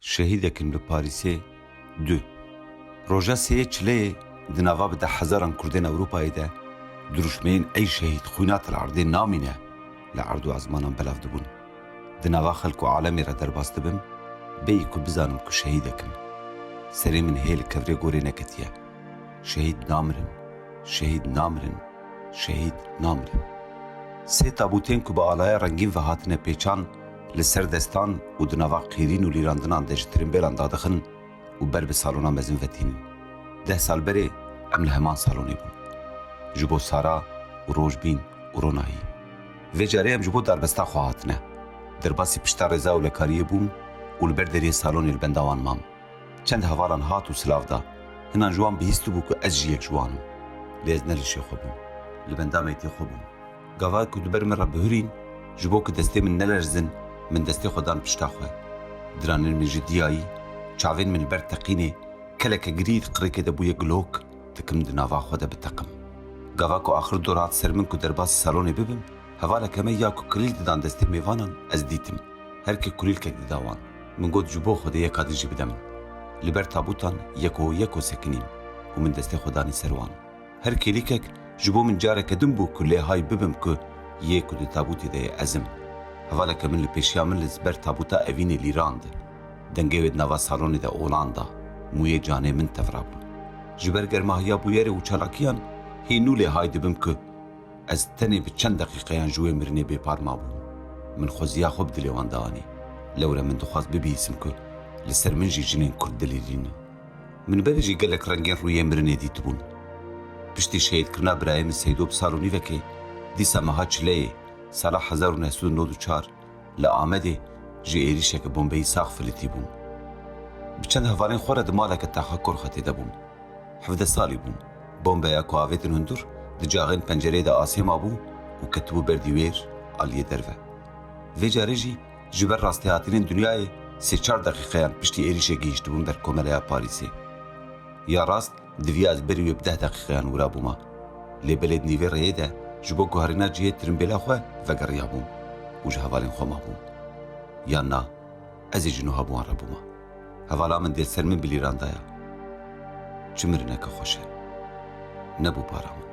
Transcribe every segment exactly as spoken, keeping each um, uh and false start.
Şehîdekin bi Parîsê du. Roja sêyê çileyê di nava bi deh hezaran Kurdên Ewropayê de dirûşmeyên "Ey şehîd, xwîna te li erdê namîne" li erd û ezmanan belav dibûn. Di nava xelk û alemê re derbas dibim, bêyî ku bizanim ku şehîdek im. Serê min hê li kevirê gorê neketiye. Şehîd namirin, şehîd namirin, şehîd namirin. Sê tabûtên ku bi alaya rengîn ve hatine pêçan, li ser destan û di nava qîrîn û lîrandinan de ji tirimbêlan dadixin û ber bi salona mezin ve tînin. Deh sal berê em li heman salonê bûn. Ji bo Sara û Rojbîn û Ronahî. Vê carê em ji bo darbesta xwe hatine. Derbasî pişta rêza ewlekariyê bûm û li ber deriyê salonê li benda wan mam. Çend hevalan hat û silav da. Hinan ji wan bihîstibû ku ez jî yek ji wan im. Lê ez ne li şê xwe bûm. Li benda meytê xwe bûm. Gava ku di ber min re bihurîn, ji bo ku destê min nelerzin, min destê xwe dan pişta xwe. Diranên min ji diyayî, çavên min li ber teqînê, keleke girî di qirêkê de bûye gilok, dikim di nava xwe de biteqim. Gava ku axir dor hat ser min ku derbasî salonê bibim, hevaleke me ya ku kulîlk didan destê mêvanan, ez dîtim. Her kê kulîlkek dida wan. Min got, "Ji bo Xwedê yeka din jî bide min." Li ber tabûtan yeko yeko sekinîm û min destê xwe danî ser wan. Her kêlîkek ji bo min careke din bû ku lê hay bibim ku yê ku di tabûtê de ye ez im. Hevaleke min li pêşiya min li ber tabûta Evînê lîrand. Dengê wê di nava salonê de olan da. Mûyê canê min tevra bûn. Ji ber germahiya bûyerê û çalakiyan hê nû lê hay dibim ku ez tenê bi çend deqîqeyan ji wê mirinê bêpar mabûm. Min xweziya xwe bi dilê wan de anî. Lewre min dixwest bibihîsim ku li ser min jî jinên Kurd dilîrînin. Min berê jî gelek rengên rûyê mirinê dîtibûn. Piştî şehîdkirina birayê min Seydo bi sal û nîvekê, dîsa meha çileyê, sala hezar û neh sed û nod û çar, li Amedê ji êrîşeke bombeyî sax filitî bûm. Bi çend hevalên xwe re di maleke taxa korxetê de bûm. Hevdeh salî bûm. Bombeya ku avêtin hundir di caxên pencereyê de asê mabû û ketibû ber dîwêr aliyê derve. Vê carê jî ji ber rastîhatinên dinyayê sê çar deqîqeyan piştî êrîşê gihîştibûm ber komeleya Parîsê. Ya rast, divîya ez berî wê bi deh deqîqeyan wira bûma. Lê belê di nîvê rêyê de ji bo guherîna cihê tirimbêla xwe vegeriyabûm û ji hevalên xwe mabûm. Yan na, ez ê ji nû ha bi wan re bûma. Hevala min dê li ser min bilîrandaya. Çi mirineke xweş e. Nebû para min.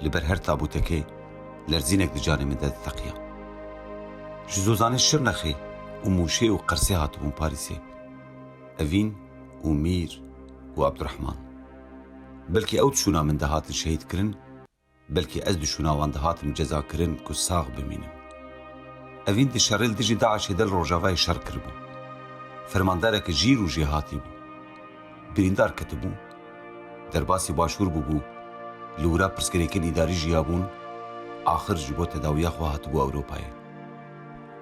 Li ber her tabûtekê lerzînek di canê min de diteqiya. Ji Zozanê Şirnexê û Mûşê û Qersê hatibûn Parîsê. Evîn û Mîr û Abdurehman. Belkî ew di şûna min de hatin şehîdkirin, belkî ez di şûna wan de hatim cezakirin ku sax bimînim. Evîn di şerê li dijî DAIŞê de li Rojavayê şer kiribû. Fermandareke jîr û jêhatî bû. Birîndar ketibû. Derbasî başûr bûbû. Li wira pirsgirêkên îdarî jiyabûn. Axir ji bo tedawiya xwe hatibû Ewropayê.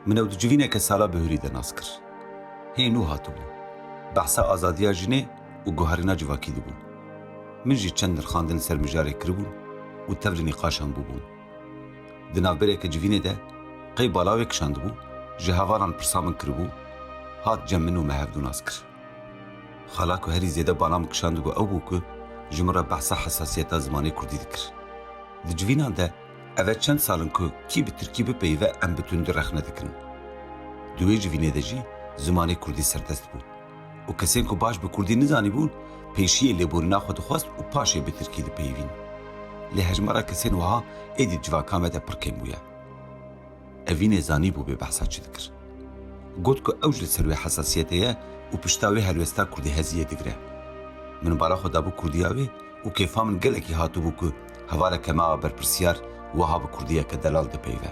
Min ew di civîneke sala bihurî de nas kir. Hê nû hatibû. Behsa azadiya jinê û guherîna civakî dibû. Min jî çend nirxandin li ser mijarê kiribûn û tevlî nîqaşan bûbûn. Di navbereke civînê de qey bala wê kişandibû, ji hevalan pirsa min kiribû, hat cem min û me hevdû nas kir. Xala ku herî zêde bala min kişandibû ew bû ku ji min re behsa hesasiyeta zimanê kurdî dikir. Di civînan de ev e çend sal in ku kî bi tirkî bipeyive em bi tundî rexne dikin. Di wê civînê de jî zimanê kurdî serdest bû. Û kesên ku baş bi kurdî nizanîbûn, pêşiyê lêborîna xwe dixwest û paşê bi tirkî dipeyivîn. Lê hejmara kesên wiha êdî di civaka me de pir kêm bûye. Evînê zanîbû bê behsa çi dikir. Got ku ew ji li ser wê hesasiyetê ye û pişta wê helwesta kurdîheziyê digire. Min bala xwe dabû kurdiya wê û kêfa min gelekî hatibû ku hevaleke me a berpirsiyar wiha bi kurdiyeke delal dipeyive.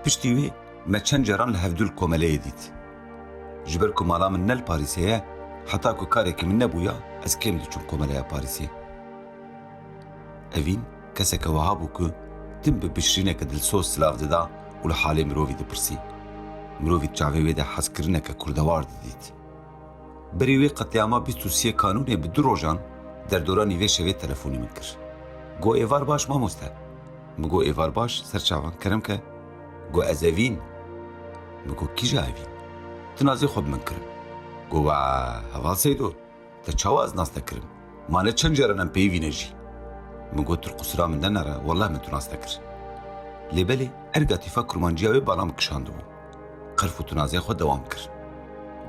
Piştî wê me çend caran li hevdû li komeleyê dît. Ji ber ku mala min ne li Parîsê ye, heta ku karekî min nebûya, ez kêm diçûm komeleya Parîsê. Evîn keseke wiha bû ku tim bi bişrîneke dilsoz silav dida û li halê mirovî dipirsî. Mirovî di çavê wê de hezkirineke kurdewar didît. Berî wê qetlîama bîst û siyê Kanûnê bi du rojan derdora nîvê şevê telefonî min kir. Got, "Êvar baş mamoste." Min got, "Êvar baş, ser çavan, kerem ke." Got, "Ez Evîn." Min got, "Kîja Evîn? Tu nazê xwe bi min kirin." Got, "Wa, heval Seydo, te çawa ez nas te kirim? Ma ne çend caran em peyivî ne jî." Min got, "Tu li qusura min de nere, wellah min tu nas te kir." Lê belê, erga tîfa kurmanciya wê bala min kişandibû. Qerf û tunazê xwe dewam kir.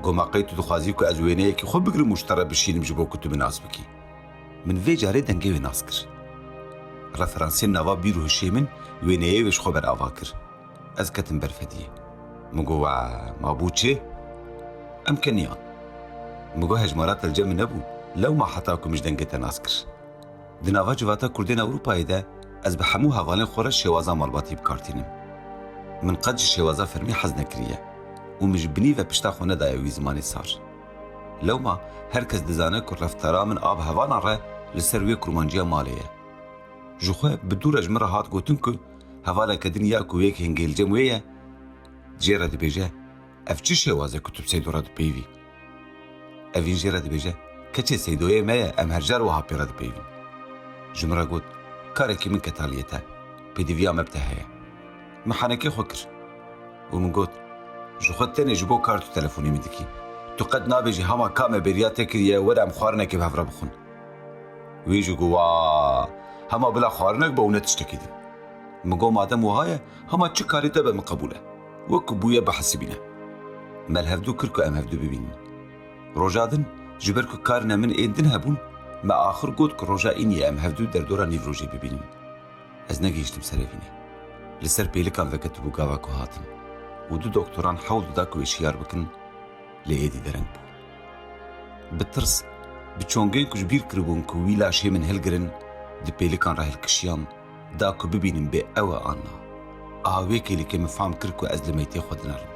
Koma qey tu dixwazî ku ez wêneyekî xwe bigirim û ji te re bişînim ji bo ku tu min nas bikî? Min vê carê dengê wê nas kir. Referansê nava bîr û hişê min wêneyê wê ji xwe berava kir. Ez ketim ber fediyê. Min got, "We, ma bû çi?" Em keniyan. Min got, "Hejmara te li cem min nebû. Lewma heta ku min ji dengê te nas kir." Di nava civata Kurdên Ewropayê de ez bi hemû hevalên xwe re şêwaza malbatî bi kar tînim. Min qet ji şêwaza fermî hez nekiriye û min ji binî ve pişta xwe nedaye wî zimanê sar. Lewma her kes dizane ku reftara min a bi hevalan re li ser wê kurmanciya malê ye. Ji xwe bi dû re ji min re hat gotin ku hevaleke din ya ku wê yek hingê li cem wê ye, jê re dibêje, "Ev çi şêwaz e ku tu bi Seydo re dipeyivî?" Evîn jê re dibêje, "Keçê Seydoyê me ye, em her car wiha pê re dipeyivin." Ji min re got, "Karekî min ket aliyê te, pêdiviya me bi te heye." Min henekê xwe kir û min got, "Ji xwe tenê ji bo kar tu telefonê min dikî. Tu qet nabêjî hema ka me bêriya te kiriye, were em xwarinekê bi hev re bixwin." Wî jî got, "Wa, hema bila xwarinek be û ne tiştekî din." Min got, "Madem wiha ye, hema çi karê te be min qebûl e. Wek ku bûye bihesibîne." Me li hevdû kir ku em hevdû bibînin. Roja din, ji ber ku karine min ên din hebûn, me axir got ku roja îniyê em hevdû derdora nîvrojê bibînin. Ez negihîştim ser evînê. Li ser pêlikan veketibû gava ku hatin û du doktoran hewl dida ku wê şiyar bikin, lê êdî dereng bû. Bi tirs, bi çongên ku ji bîr kiribûn ku wî laşê min hilgirin, di pêlikan re hilkişiyam, da ku bibînim bê ew e an na. Aha wê kêlîkê min fehm kir ku ez li meytê xwe dinerim.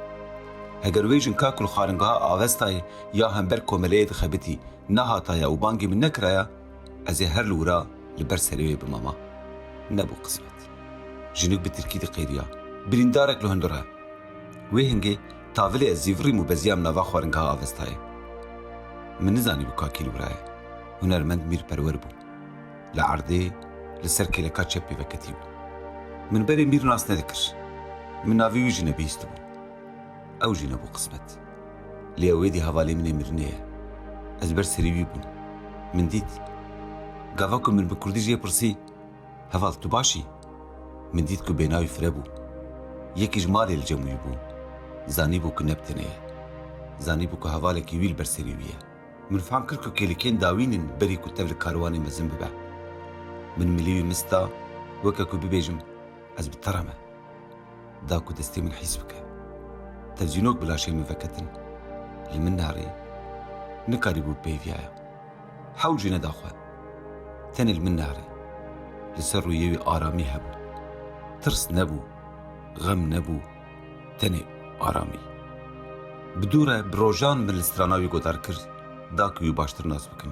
Heger wê jinka ku li xwaringeha Avestayê ya hember komeleyê dixebitî nehataye û bangê min nekiraya, ez ê her li wira li ber serê wê bimama. Nebû qismet. Jinik bi tirkî diqêriya, "Birîndarek li hundir e." Wê hingê tavilê ez zîvirîm û beziyam nava xwaringeha Avestayê. Min nizanîbû ka kî li wira ye. Hunermend Mîr Perwer bû. Li erdê, li ser kêleka çep pêveketî bû. Min berê Mîr nas nedikir. Min navê wî jî nebihîstibû. Ew jî nebû qismet. Lê ew êdî hevalê min ê mirinê ye. Ez ber serî wî bûm. Min dît. Gava ku min bi kurdî jê pirsî, "Heval, tu baş î?" Min dît ku bênawî fire bû. Yekî ji malê li cem wî bû. Zanîbû ku ne bi tenê ye. Zanîbû ku hevalekî wî li ber serî wî ye. Min fehm kir ku kêlîkên dawîn in berî ku tev li karwanê mezin bibe. Min milî wî mista, weke ku bibêjim, "Ez bi te re me." Da ku destê min hîs bike. Tevzînok bi laşê min veketin. Li min nehirê. Nikarîbû bi peyviyaya. Hewl jî neda xwe. Tenê li min nehirê. Li ser rûyê wî aramî hebû. Tirs nebû. Xem nebû. Tenê aramî. Bi dû re bi rojan min li strana wî godar kir, da ku wî baştir nas bikim.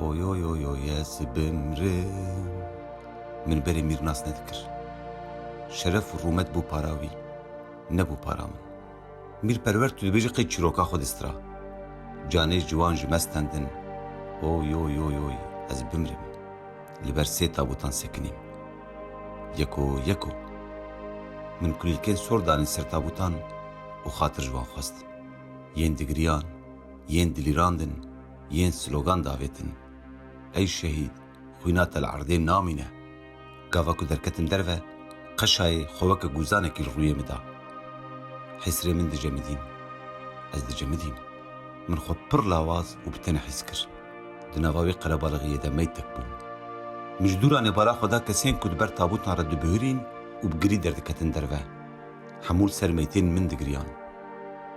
Oy, oy, oy, oy, ez bimrim. Min berê Mîr nas nedikir. Şeref û rûmet bû para wî, nebû para min. Mîr Perwer, tu dibêjî qey çîroka xwe distira. Canê ciwan ji me stendin. Oy, oy, oy, oy, ez bimrim. Li ber sê tabûtan sekinîm. Yeko, yeko. Min kulîlkên sor danîn ser tabûtan û xatir ji wan xwest. Yên digiriyan, yên dilîrandin, yên slogan davêtin. Ey şehîd, xwîna te li erdê namîne. Gava ku derketim derve, qeşayê xwe weke gûzanekî li rûyê min da. Hêsirê min dicemidîn. Ez dicemidîm. Min xwe pir lawaz û bi tenê hîs kir. Di nava wê qerebalixiyê de meytek bûm. Min ji dûranê bala xwe da kesên ku di ber tabûtan re dibihurîn û bi girî derdiketin derve. Hemû li ser meytên min digiriyan.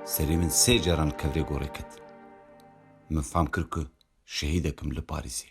Serê min sê caran li kevirê gorê ket. Min fam kir ku şehîdek im li Parîsê.